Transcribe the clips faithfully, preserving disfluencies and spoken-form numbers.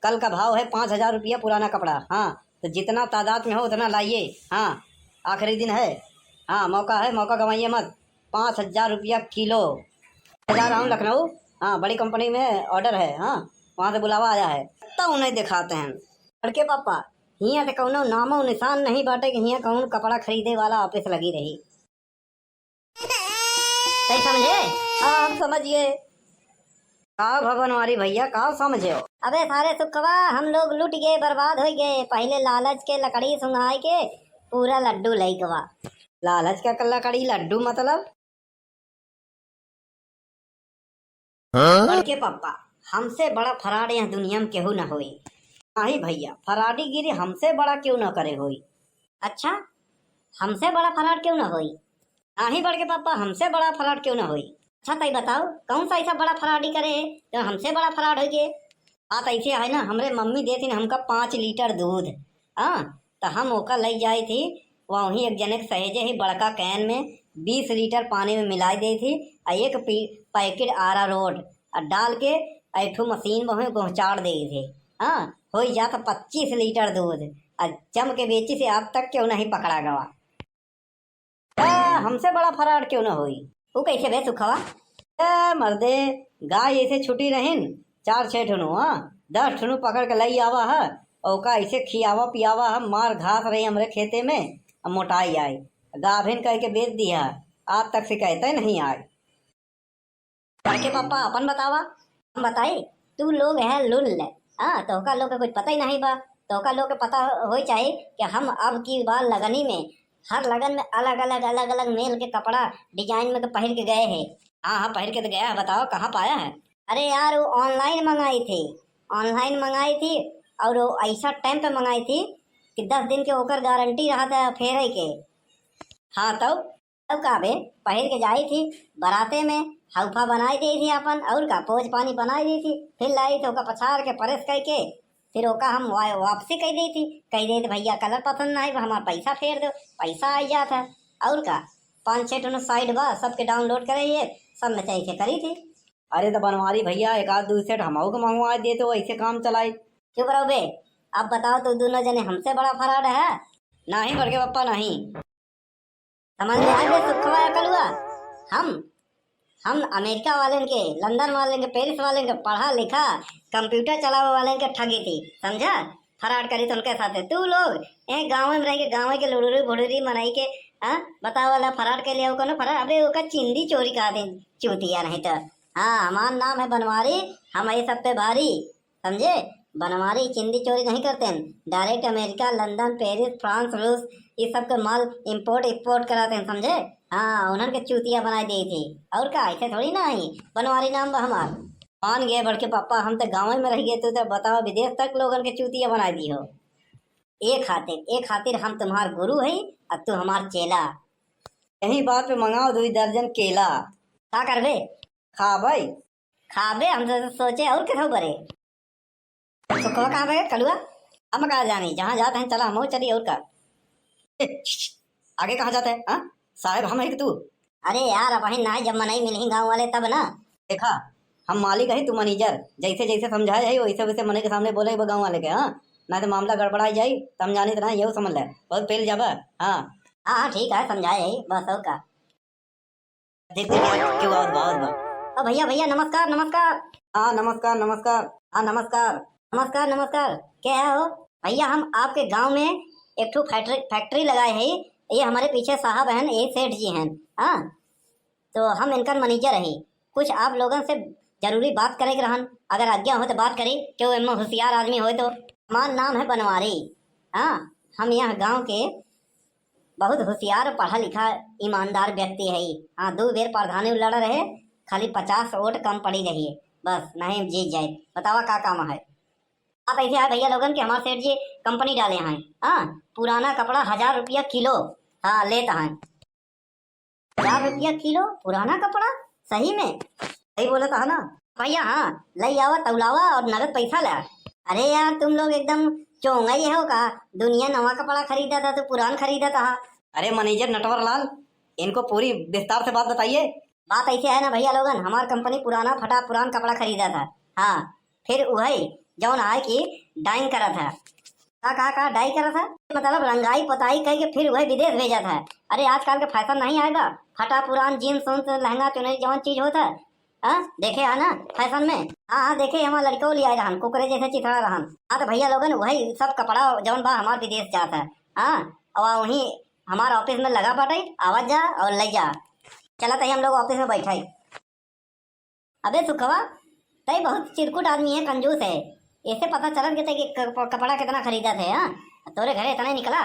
कल का भाव है पाँच हजार रुपया पुराना कपड़ा। हाँ, तो जितना तादाद में हो उतना लाइए। हाँ, आखिरी दिन है। हाँ, मौका है, मौका गंवाइए मत। पाँच हजार रुपया किलो। जा रहा हूँ लखनऊ। हाँ, बड़ी कंपनी में order है। हाँ, वहाँ से बुलावा आया है, तो उन्हें दिखाते हैं। बड़के पापा, हियाँ तो कौनो नामो निशान नहीं बाटे कि हियाँ कौन कपड़ा खरीदे वाला office लगी रही। सही समझे? हाँ, हम समझ गए। का भा बनवारी भैया, का समझे हो? अबे सारे सुखवा, हम लोग लुट गए, बर्बाद हो गए। पहले लालच के लकड़ी सुंघाए के पूरा लड्डू लइकवा। लालच का लकड़ी लड्डू मतलब? हाँ? बड़के पप्पा, हमसे बड़ा fraud यह दुनिया में केहू न होई। नाही भैया, फराडीगिरी हमसे बड़ा केहू न करे होई। अच्छा, हमसे बड़ा fraud केहू न होई? नाही बड़के पप्पा, हमसे बड़ा fraud केहू न होई। अच्छा, तई बताओ, कौन सा ऐसा बड़ा fraud ही करे है जो हमसे बड़ा fraud हो गए? बात ऐसे है ना, हमरे मम्मी देथिन हमका पाँच लीटर दूध, हाँ, तो हम ओका लई जाई थी, वहीं एक जने के सहेजे ही बड़का can में बीस लीटर पानी में मिलाई दे थी, आ एक पी-, packet आरारोट आ डाल के एक ठो मशीन में गोहचाड़ दे थी। हाँ, हो जात पच्चीस लीटर दूध, आ जम के बेची से आज तक केहू नहीं पकड़ा गवा। ए, हमसे बड़ा fraud केहू न होई। ऊ कैसे बे सुखवा? ए, मर्दे, गाय ऐसे छुटी रहिन, चार छह ठुनु, हाँ, दस ठुनु पकड़ के लई आवा है, ओका ऐसे खियावा पियावा है, मार घास रही हमरे खेते में, अब मोटाई आई। गाभिन कह के बेच दिया, आज तक शिकायतें नहीं आई। बड़के पापा, अपन बतावा। हम बताई, तू लोग है लुल्ल। हाँ, तोहका लोग के कुछ पता ही नहीं बा। तोहका लोग के पता हो, होई चाहिए कि हम अब की बार लगनी में, हर लगन में अलग अलग, अलग अलग मेल के कपड़ा design में के पहिर के गए हैं। हाँ, हाँ, पहिर के तो गया है। बताओ, कहाँ पाया है? अरे यार, वो online मंगाई थी, online मंगाई थी, और वो ऐसा time पे मंगाई थी कि दस दिन के ओकर guarantee रहा था फेरे के। हाँ, तब तब का बे, पहिर के जाई थी बराते में, हौफा बनाई देई थी अपन, और का, पोज पानी बनाई देई थी, फिर लाई थी ओका पछाड़ के press करके, फिर ओका हम वा-, वापसी कई देई थी, कई देई थी, "भैया, colour पसंद ना आई, हमार पैसा फेर दो।" पैसा आई जात है, और का, पाँच छह ठो site बा, सबके download करे ये, सब में से ऐसे करी थी। अरे तो बनवारी भैया, एक आध दो set हमहू के मंगवा दे तो ऐसे काम चलाई। चुप रहो बे, अब बताओ, तू दोनों जने हमसे बड़ा fraud है? नहीं बड़के पप्पा, नहीं। समझ में आए बे सुखवा या कलुआ? हम, हम अमेरिका वालेन के, लंदन वालेन के, पेरिस वालेन के पढ़ा लिखा, computer चलावे वालेन के ठगी थी, समझा? Fraud करी थी उनके साथे। तू लोग एक गाँव में रह के गाँव के लुड़ुरी भुड़ुरी मनई के, हाँ, बताओ वाला fraud के लिए वो कोनो fraud? अबे ओका चिंदी चोरी कहा दे, चूतिया नहीं तो। हाँ, हमार नाम है बनवारी, हम ये सब पे भारी। समझे? बनवारी चिंदी चोरी नहीं करते हैं, direct अमेरिका, लंदन, पेरिस, फ्रांस, रूस, ये सब के माल import export कराते हैं, समझे? हाँ, उन्हन के चूतिया बनाई देई थी। और का, ऐसे थोड़ी ना आई, बनवारी नाम बा हमार। मान गए बड़के पापा, हम तो गाँव में रह गए, तू तो बताओ, विदेश तक लोगन के चूतिया बनाई दी हो। ए खातिर, ए खातिर हम तुम्हार गुरु है, अब तू हमार चेला। यही बात पे मंगाओ दुई दर्जन केला। का करबे? खाबे। खाबे, हम तो सोचे और कथो बरे। सुखवा कहाँ बे कलुआ? हम का जानी, जहाँ जात हैं चला, हम चली और का। ए, आगे कहाँ जात है, हाँ? साहेब हम है कि तू? अरे यार, अब ही ना, जब मनई मिलही गाँव वाले तब ना। देखा, हम मालिक है, तू manager, जैसे जैसे समझाए है वैसे वैसे मनई के सामने बोले बा गाँव वाले के, हाँ? ना तो मामला गड़बड़ा जाई, तो हम जानी तो ना, ये समझ ले, बहुत फेल जाबा। हाँ। हाँ, हाँ, ठीक है, समझाए है, बस और का। देख, देख, देख, क्यों आवत बा, आवत बा। ओ भैया, भैया, नमस्कार, नमस्कार। हाँ, नमस्कार, नमस्कार। हाँ, नमस्कार। नमस्कार, नमस्कार। क्या है हो? भैया, हम आपके गांव में एक ठो factory, factory लगाए है। ये हमारे पीछे साहब हैं, ये सेठ जी हैं। हाँ, तो हम इनकर manager है। कुछ आप लोगन से जरूरी बात करे के रहन, अगर आज्ञा हो तो बात करी, क्यों एमे होशियार आदमी हो तो। हमार नाम है बनवारी। हाँ, हम यहाँ गांव के बहुत होशियार, पढ़ा लिखा, ईमानदार व्यक्ति है। हाँ, दो बेर प्रधानी लड़ रहे, खाली पचास वोट कम पड़ी रही है, बस नहीं जीत जाए। बतावा का काम है? आप ऐसे है भैया लोगन के हमारे सेठ जी कंपनी डाले हैं। हाँ, पुराना कपड़ा हजार रुपया किलो, हाँ, लेता है। हजार रुपया किलो पुराना कपड़ा? सही में? सही बोलत हा ना? भैया, हाँ, लई आवा, तौलावा और नगद पैसा ले। अरे यार, तुम लोग एकदम चोंगा ही हो का? दुनिया नवा कपड़ा खरीदा था, तो पुरान खरीदा था। अरे मैनेजर नटवर लाल, इनको पूरी विस्तार से बात बताइए। बात ऐसे है ना भैया लोगन, हमार कंपनी पुराना फटा पुरान कपड़ा खरीदा था। हाँ, फिर वही जौन आए कि डाइंग करत है। का, का, का डाई करत है? मतलब रंगाई पोताई कइके फिर वही विदेश भेजत है। अरे आजकल के फैशन नहीं आए बा, फटा पुरान जींस उन्स, लहंगा चुनरी जौन चीज होत है, हाँ, देखे है ना फैशन में। हाँ, हाँ, देखे हमार लड़िकौ लियाए रहन, कुकरे जैसे चिथड़ा रहन। हाँ, तो भइया लोगन वही सब कपड़ा जौन बा हमार विदेश जात है। हाँ, और वहीं हमार ऑफिस में लगा बाटे, आवत जा और ले जा। चलत ही हम लोग ऑफिस में बैठे। अबे सुखवा, तै बहुत चिरकुट आदमी है, कंजूस है। ऐसे पता चलत के तै कि क-, कपड़ा कितना खरीदत है, हाँ? तोरे घरे इतना ही निकला।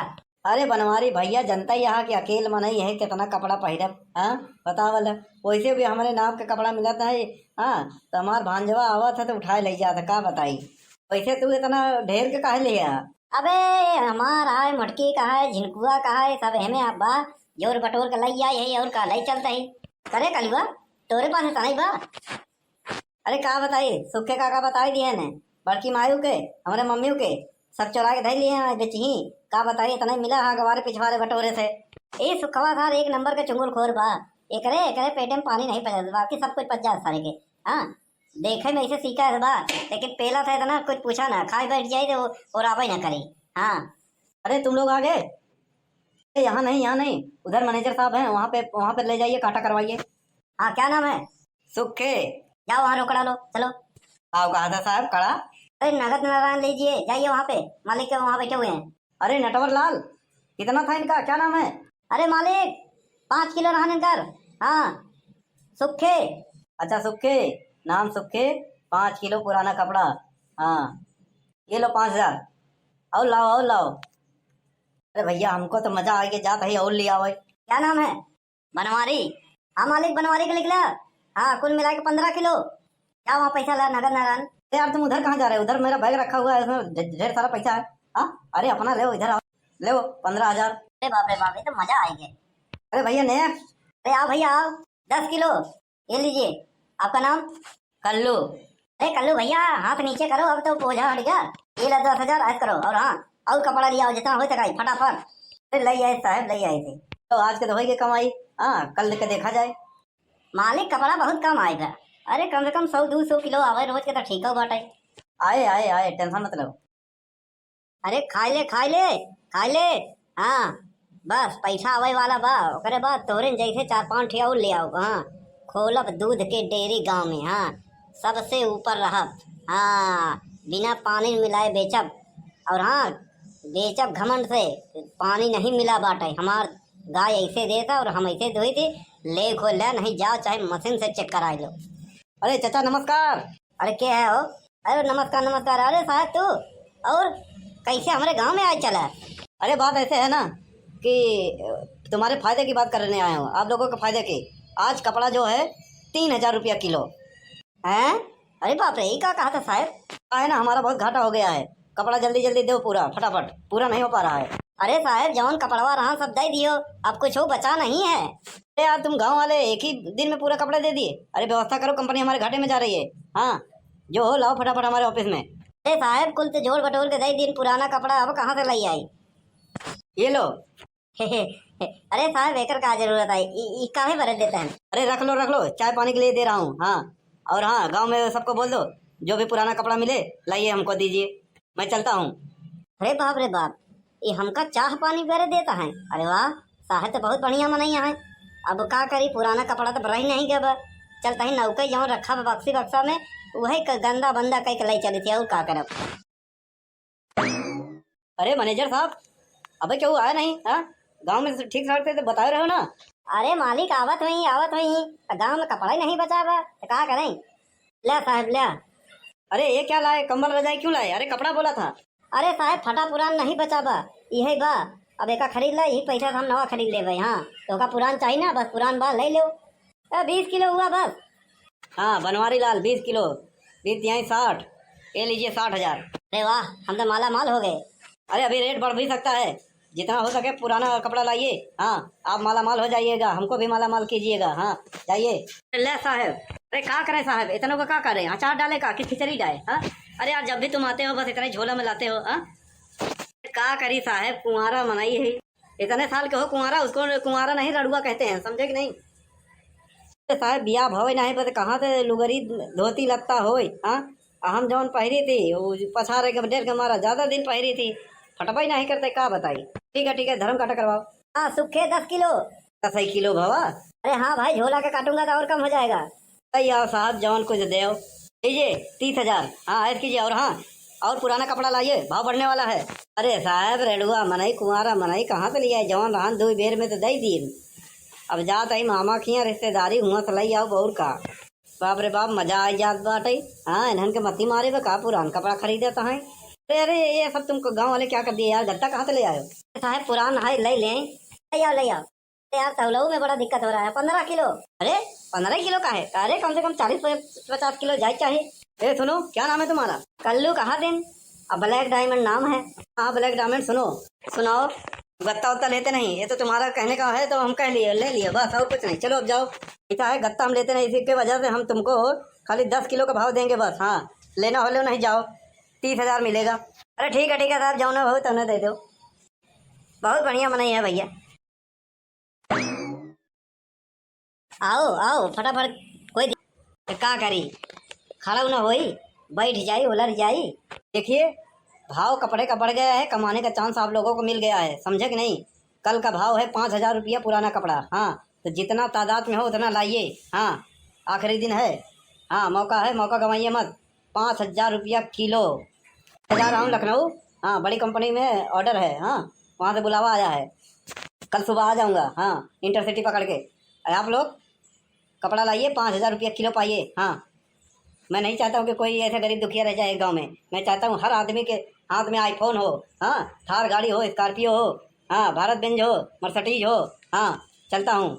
अरे बनवारी भइया, जनता ही यहाँ के अकेल मनई है, कितना कपड़ा पहिरब, हाँ? बतावल। वैसे भी हमरे नाप के कपड़ा मिलत है, हाँ? तो हमार भांजवा आवत है तो उठाए ले जात है, का बताई? वैसे तू इतना ढेर के काहे ले आ? अबे हमार आए मोटकी का है, झिनकुआ का है, सब हमें आप बा, जोर बटोर के लई आई है और का लई चलता ही। करे कलुआ, तोरे पास इतना ही बा? अरे का बताई, सुखे काका बताई दिए ने, बड़की मायू के, हमरे मम्मियों के, सब चोरा के धई लिए हैं बेचही। का बताई, इतना ही मिला हा गवारे पिछवारे बटोरे से। ए सुखवा सार एक नंबर के चुंगलखोर बा, एकरे, एकरे पेटे में पानी नहीं पचत, बाकी सब कुछ पच जात सारे के। हाँ, देखे में ऐसे सीखा है बा, लेकिन पेला था इतना कुछ पूछा ना, खाए बैठ जाए तो ओराबे ना करे। हाँ। अरे तुम लोग आ गए? ए, यहाँ नहीं, यहाँ नहीं, उधर मैनेजर साहब हैं, वहाँ पे, वहाँ पे ले जाइए, काटा करवाइए। हाँ, क्या नाम है? सुखे। जाओ वहाँ रोकड़ा लो, चलो। आओ, कहा था साहब, कड़ा? अरे नगद नारायण लीजिए, जाइए वहाँ पे, मालिक के वहाँ बैठे हुए हैं। अरे नटवर लाल, कितना था इनका, क्या नाम है? अरे मालिक, पाँच किलो रहन इनकर। हाँ, सुखे। अच्छा सुखे, नाम सुखे, पाँच किलो पुराना कपड़ा। हाँ, ये लो पाँच हजार। और लाओ, और लाओ। अरे भइया, हमको तो मजा आ गया, जात ही और ले आओ। क्या नाम है? बनवारी। हाँ मालिक, बनवारी के लिख ला। हाँ, कुल मिला के पन्द्रह किलो। जा वहाँ पैसा ला, नगद नारायण। अरे यार, तुम उधर कहाँ जा रहे हो? उधर मेरा बैग रखा हुआ है, उसमें ढे-, ढेर सारा पैसा है। हाँ, अरे अपना ले, इधर आओ, ले पन्द्रह हजार। अरे बाप रे बाप, ये तो मजा आ गया। अरे भइया, next। अरे आओ भइया, आओ, दस किलो। ये लीजिए, आपका नाम? कल्लू। अरे कल्लू भइया, हाथ नीचे करो, अब तो बोझा हट गया। ये ला दस हजार, ऐश करो। और हाँ, और कपड़ा लियाओ, जितना हो सका, फटाफट। अरे ले आए साहब, ले आए थे। तो आज के तो होई के कमाई, हाँ, कल के देखा जाए। मालिक, कपड़ा बहुत कम आए बा। अरे कम से कम सौ दो सौ किलो आवे रोज के, तो ठीक हो बाटे। आए, आए, आए, tension मत लो। अरे खाए ले, खाए ले, खाए ले। हाँ, बस पैसा आवे वाला बा, ओकरे बाद तोहरे जैसे चार पाँच ठे और ले आओ। हाँ, खोलब दूध के डेयरी गाँव में। हाँ, सबसे ऊपर रहब। हाँ, बिना पानी मिलाए बेचब। और हाँ, बेचब घमंड से, पानी नहीं मिला बाटे। हमार गाय ऐसे देता और हम ऐसे धोई थी, ले खो ले, नहीं जाओ चाहे मशीन से check कराए लो। अरे चाचा नमस्कार। अरे के है हो? अरे नमस्कार, नमस्कार। अरे साहब तू, और कैसे हमारे गांव में आए चला? अरे बात ऐसे है ना कि तुम्हारे फायदे की बात करने आया हूँ, आप लोगों के फायदे की। आज कपड़ा जो है तीन हजार रुपया किलो। हैं? अरे बाप रे, ये का कहा था साहब? का है ना, हमारा बहुत घाटा हो गया है, कपड़ा जल्दी जल्दी दो पूरा, फटाफट, पूरा नहीं हो पा रहा है। अरे साहब, जौन कपड़वा रहा सब दे दियो, अब कुछ हो बचा नहीं है। अरे यार, तुम गांव वाले एक ही दिन में पूरा कपड़ा दे दिए। अरे व्यवस्था करो, कंपनी हमारे घाटे में जा रही है। हाँ, जो हो लाओ फटाफट हमारे ऑफिस में। अरे साहब, कुल तो जोड़ बटोर के दे दिन पुराना कपड़ा, अब कहाँ से ले आई? ये लो। अरे साहब, एकर का जरूरत है? ई, ई काहे बरे देता है? अरे रख लो, रख लो, चाय पानी के लिए दे रहा हूँ। हाँ, और हाँ, गांव में सबको बोल दो, जो भी पुराना कपड़ा मिले, लाइए, हमको दीजिए, मैं चलता हूँ। अरे बाप रे बाप, ये हमका चाह पानी बरे देता है? अरे वाह, साहब तो बहुत बढ़िया मनैया है। अब का करी, पुराना कपड़ा तो बरा ही नहीं गबा। चलता ही नौके जौन रखा बा बक्सी बक्सा में, वही क-, गंदा बंदा कह के ले चली थी, और का करब? अरे मैनेजर साहब, अबे क्यों आया नहीं? हाँ, गांव में ठीक ठाक से तो बताए रहो ना। अरे मालिक, आवत हुई, आवत हुई, गांव में कपड़ा ही नहीं बचा बा, तो का करें? ले साहब, ले। अरे ये क्या लाए, कंबल रजाई क्यों लाए? अरे कपड़ा बोला था। अरे साहब, फटा पुरान नहीं बचा बा, यही बा। अब एका खरीद ले, यही पैसा से हम नवा खरीद लेबे। हाँ, तो का पुरान चाहिए ना, बस पुरान बा, ले लो। ए, बीस किलो हुआ बस। हाँ बनवारी लाल, बीस किलो, बीस तिहाई साठ, ये लीजिए साठ हजार। अरे वाह, हम तो माला माल हो गए। अरे अभी रेट बढ़ भी सकता है, जितना हो सके पुराना कपड़ा लाइए। हाँ, आप माला माल हो जाइएगा, हमको भी माला माल कीजिएगा। हाँ, जाइए। ले साहब। अरे का करें साहब, इतनों का का करें, अचार डाले का कि खिचड़ी डाले? हाँ, अरे यार, जब भी तुम आते हो बस इतना ही झोला में लाते हो। हाँ, का करी साहब, कुंवारा मनई है, इतने साल के हो कुंवारा, उसको कुंवारा नहीं रड़ुआ कहते हैं, समझे कि नहीं? अरे साहब, बियाह भवे नहीं, बस कहाँ से लुगरी धोती लत्ता होए? हाँ, हम जौन पहिरी थी, वो पछारे के डेर के मारा ज्यादा दिन पहिरी थी, फटबई नहीं करते, का बताई। ठीक है, ठीक है, धर्म काटा करवाओ। हाँ, सुखे दस किलो। दस ही किलो भवा? अरे हाँ भाई, झोला के काटूंगा तो और कम हो जाएगा। भैया साहब, जौन कुछ देव, लीजिए तीस हजार। हाँ, ऐड कीजिए। और हाँ, और पुराना कपड़ा लाइए, भाव बढ़ने वाला है। अरे साहब, रेडुआ मनई, कुंवारा मनई, कहाँ से लिया है? जौन रहन दुई बेर में तो दे दीन। अब जात ही मामा किया रिश्तेदारी, हुआ से लई आओ बउर का। बाप रे बाप, मजा आ जात बाटे। हाँ, इन्हन के मती मारे बा का, पुरान कपड़ा खरीदत हैं। अरे, अरे, ये सब तुमको गाँव वाले क्या कर दिए यार, गत्ता कहाँ से ले आए हो? साहब, पुरान है, ले लें। ले आओ, ले आओ। अरे यार, तौलऊ में बड़ा दिक्कत हो रहा है, पन्द्रह किलो। अरे, पन्द्रह किलो का है? अरे, कम से कम चालीस पचास किलो जाए चाहिए। ए, सुनो, क्या नाम है तुम्हारा? कल्लू कहा दिन। अब ब्लैक डायमंड नाम है। हाँ, ब्लैक डायमंड, सुनो, सुनाओ। गत्ता उत्ता लेते नहीं, ये तो तुम्हारा कहने का है तो हम कह लिए, ले लिए, बस और कुछ नहीं। चलो अब जाओ। ऐसा है, गत्ता हम लेते नहीं, इसी के वजह से हम तुमको खाली दस किलो का भाव देंगे बस। हाँ, लेना हो लो, नहीं जाओ, तीस हजार मिलेगा। अरे ठीक है, ठीक है साहब, जौने हो तौने दे दो। बहुत बढ़िया मनई है भैया। आओ, आओ, फटाफट, कोई दि-, तो का करी, खड़ा ना होई, बैठ जाई, उलर जाई। देखिए, भाव कपड़े का बढ़ गया है, कमाने का चांस आप लोगों को मिल गया है, समझे कि नहीं? कल का भाव है पाँच हजार रुपया पुराना कपड़ा। हाँ, तो जितना तादाद में हो उतना लाइए। हाँ, आखिरी दिन है। हाँ, मौका है, मौका गंवाइए मत। पाँच हजार रुपया किलो। जा रहा हूँ लखनऊ। हाँ, बड़ी कंपनी में ऑर्डर है। हाँ, वहाँ से बुलावा आया है, कल सुबह आ जाऊँगा। हाँ, इंटरसिटी पकड़ के। और आप लोग कपड़ा लाइए, पाँच हजार रुपया किलो पाइए। हाँ, मैं नहीं चाहता हूँ कि कोई ऐसे गरीब दुखिया रह जाए गाँव में। मैं चाहता हूँ हर आदमी के हाथ में आईफोन हो, हाँ, थार गाड़ी हो, स्कॉर्पियो हो, हाँ, भारत बेंज हो, मर्सिडीज हो। हाँ, चलता हूँ।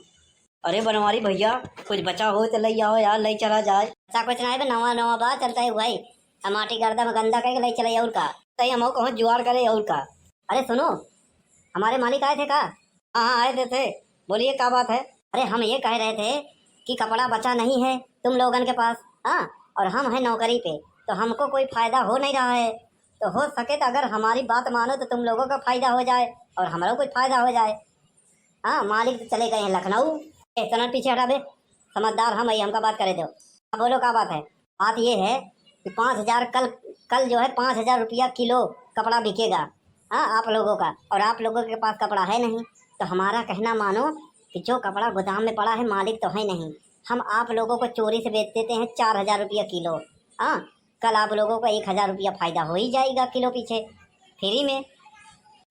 अरे बनवारी भैया, कुछ बचा हो तो लई आओ यार, लई चला जाए। ऐसा कुछ नहीं बे, नवा नवा बा, चलता है भाई। आ माटी गर्दा में गंदा करके लई चले और का। तई हम कहूँ जुगाड़ करे और का। अरे सुनो, हमारे मालिक आए थे का? हाँ, हाँ, आए थे, थे। बोलिए, क्या बात है? अरे हम ये कह रहे थे कि कपड़ा बचा नहीं है तुम लोगन के पास, हाँ, और हम हैं नौकरी पे, तो हमको कोई फायदा हो नहीं रहा है। तो हो सके तो अगर हमारी बात मानो तो तुम लोगों का फायदा हो जाए और हमारा कुछ फायदा हो जाए। हाँ, मालिक तो चले गए हैं लखनऊ। ए, चलन पीछे हटा बे, समझदार हम है, हमका बात करे दो। हाँ, बोलो, का बात है? बात ये है कि पाँच हजार कल, कल जो है पाँच हजार रुपया किलो कपड़ा बिकेगा, हाँ, आप लोगों का, और आप लोगों के पास कपड़ा है नहीं, तो हमारा कहना मानो कि जो कपड़ा गोदाम में पड़ा है, मालिक तो है नहीं, हम आप लोगों को चोरी से बेच देते हैं चार हजार रुपया किलो। हाँ, कल आप लोगों को एक हजार रुपया फायदा हो ही जाएगा किलो पीछे, फ्री में।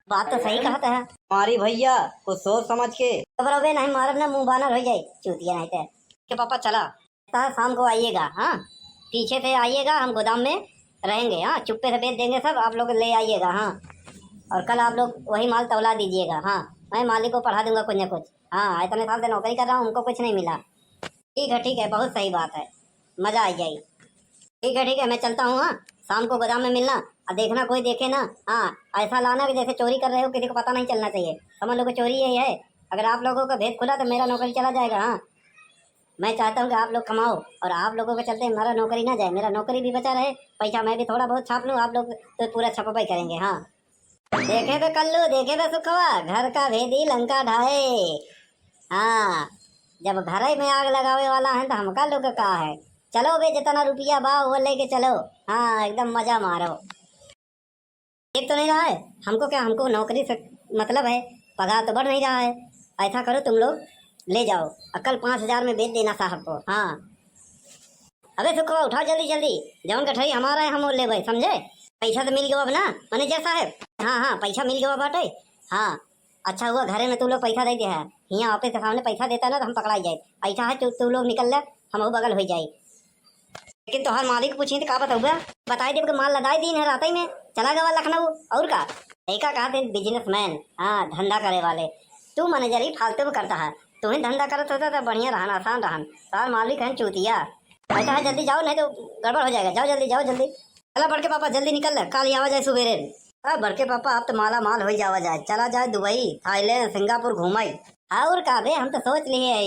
बात तो सही कहत है। मारी भैया, कुछ सोच समझ के। घबरावे नहीं, मारब ना, मुंह बानर हो जाए, चूतिया नहीं ते। के पापा चला। ता शाम को आइएगा, हाँ, पीछे से आइएगा, हम गोदाम में रहेंगे, हाँ, चुप्पे से बेच देंगे सब, आप लोग ले आइएगा, हाँ। और कल आप लोग वही माल तौला दीजिएगा, हाँ, मैं मालिक को पढ़ा दूंगा कुछ ना कुछ। हाँ, इतने साल से नौकरी कर रहा हूँ, उनको कुछ नहीं मिला। ठीक है, ठीक है, बहुत सही बात है, मजा आ जाए। ठीक है, ठीक है, मैं चलता हूँ, हाँ, शाम को गोदाम में मिलना, और देखना कोई देखे ना, हाँ, ऐसा लाना कि जैसे चोरी कर रहे हो, किसी को पता नहीं चलना चाहिए, समझ लो कि चोरी यही है। अगर आप लोगों का भेद खुला तो मेरा नौकरी चला जाएगा। हाँ, मैं चाहता हूँ कि आप लोग कमाओ और आप लोगों के चलते हमारा नौकरी ना जाए, मेरा नौकरी भी बचा रहे, पैसा मैं भी थोड़ा बहुत छाप लूँ, आप लोग तो पूरा छपबई करेंगे। हाँ, देखे बे कल्लू, देखे बे सुखवा, घर का भेदी लंका ढाए। हाँ, जब घरे में आग लगावे वाला है तो हमका लोग का है। चलो बे, जितना रुपया बा वो लेके चलो। हाँ, एकदम मजा मारो। देख तो नहीं रहा है हमको क्या? हमको नौकरी से मतलब है, पगार तो बढ़ नहीं रहा है। ऐसा करो तुम लोग, ले जाओ, और कल पाँच हजार में बेच देना साहब को। हाँ, अबे सुखवा, उठाओ जल्दी जल्दी, जौन गठरी हमारा है हम वो लेबे, समझे? पैसा तो मिल गवा अब ना मैनेजर साहब? हाँ, हाँ, पैसा मिल गवा बाटे। हाँ, अच्छा हुआ घरे में तू लोग पैसा दे दे है, हियाँ ऑफिस के सामने पैसा देता ना तो हम पकड़ाई जाए। पैसा है, तू, तू लोग निकल ले, हम वो बगल हो जाए। लेकिन तोहार मालिक पूछी तो का बताऊबा? बताई देब कि माल लदाई दीन है रातई में, चला गवा लखनऊ। और का? लइका कहा थे बिजनेसमैन, हाँ, धंधा करे वाले। तू मैनेजर ही फालतू में करता है, तू ही धंधा करत होता तो बढ़िया रहन, आसान रहन। तार मालिक है चूतिया। ऐसा है, जल्दी जाओ, नहीं तो गड़बड़ हो जाएगा। जाओ जल्दी, जाओ जल्दी। चला बड़के पापा, जल्दी निकल ले, काल आवा जाए सुबेरे। अब बड़के पापा, आप तो माला माल हो जावा जाए, चला जाए दुबई, थाईलैंड, सिंगापुर घूमाई। और का बे, हम तो सोच लिए है,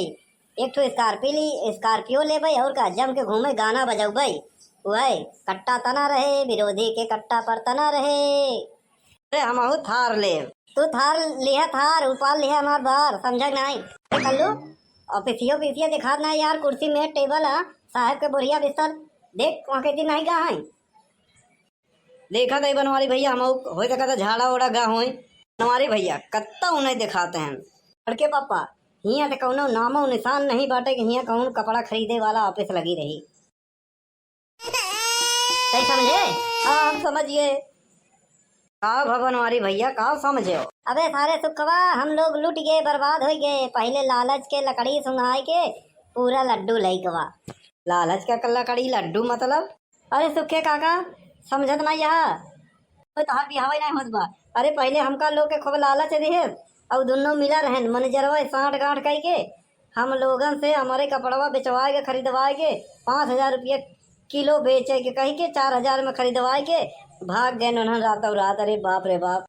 एक ठो स्कॉर्पियो ली, स्कॉर्पियो लेबै और का, जम के घूमे, गाना बजौबै। वही, कट्टा तना रहे, विरोधी के कट्टा पर तना रहे। अरे, हमहू थार लेब। तू थार लिहा थार, उपाल लिहा हमार बार, समझा कि नाहीं? ए कल्लू, ऑफिसियो ऑफिसिया दिखात ना यार, कुर्सी मेज टेबल है, साहब के बोरिया बिस्तर, देख, वहाँ के दिन नहीं गा है। देखा तो बनवारी भैया, हम हो सकता झाड़ा ओड़ा गा होई। बनवारी भैया, कत्ता उन्हें दिखाते हैं। बड़के पापा, हियाँ तो कौनो नामो निशान नहीं बाटे कि हियाँ कौन कपड़ा खरीदे वाला ऑफिस लगी रही। सही समझे? हाँ, हम समझ गए। का भा बनवारी भैया, का समझे हो? अबे सारे सुखवा, हम लोग लुट गए, बर्बाद हो गए। पहले लालच के लकड़ी सुंघाए के पूरा लड्डू लइकवा। लालच का लकड़ी लड्डू मतलब? अरे सुखे काका, समझत ना यह। ओए, तोहार बिहावे नहीं होत बा। अरे पहले हमका लोग के खूब लालच दिहे, और दुनो मिला रहन, मैनेजरवा सांठ गांठ कह के हम लोगन से हमारे कपड़वा बेचवाए के, खरीदवाए के, पाँच हजार रुपया किलो बेचे के कह के चार हजार में खरीदवाए के भाग गए उन्हन रातों रात। अरे बाप रे बाप।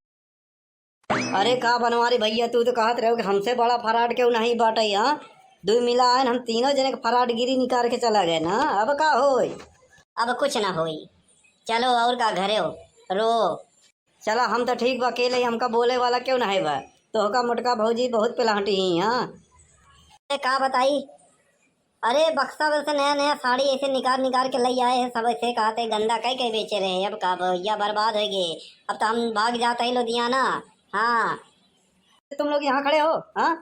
अरे का बनवारी भैया, तू तो कहत रहो कि हमसे बड़ा फराड केहू नहीं बाटे, हाँ? दुई मिला आयन, हम तीनों जने के फराडगिरी निकाल के चला गए ना, अब का होई? अब कुछ ना होई, चलो और का घरे हो, रो। चला, हम तो ठीक बा, अकेले ही, हमका बोले वाला केहू नहीं बा। तोहका मोटका भौजी बहुत पिलाहटी ही, हाँ? ए, का बताई, अरे बक्सा में से नया नया साड़ी ऐसे निकाल निकाल के लई आए हैं, सब ऐसे कहते गंदा कई कई बेचे रहे। अब का भैया, बर्बाद हो गए, अब तो हम भाग जाते हैं लुधियाना। हाँ। तुम लोग यहाँ खड़े हो, हाँ?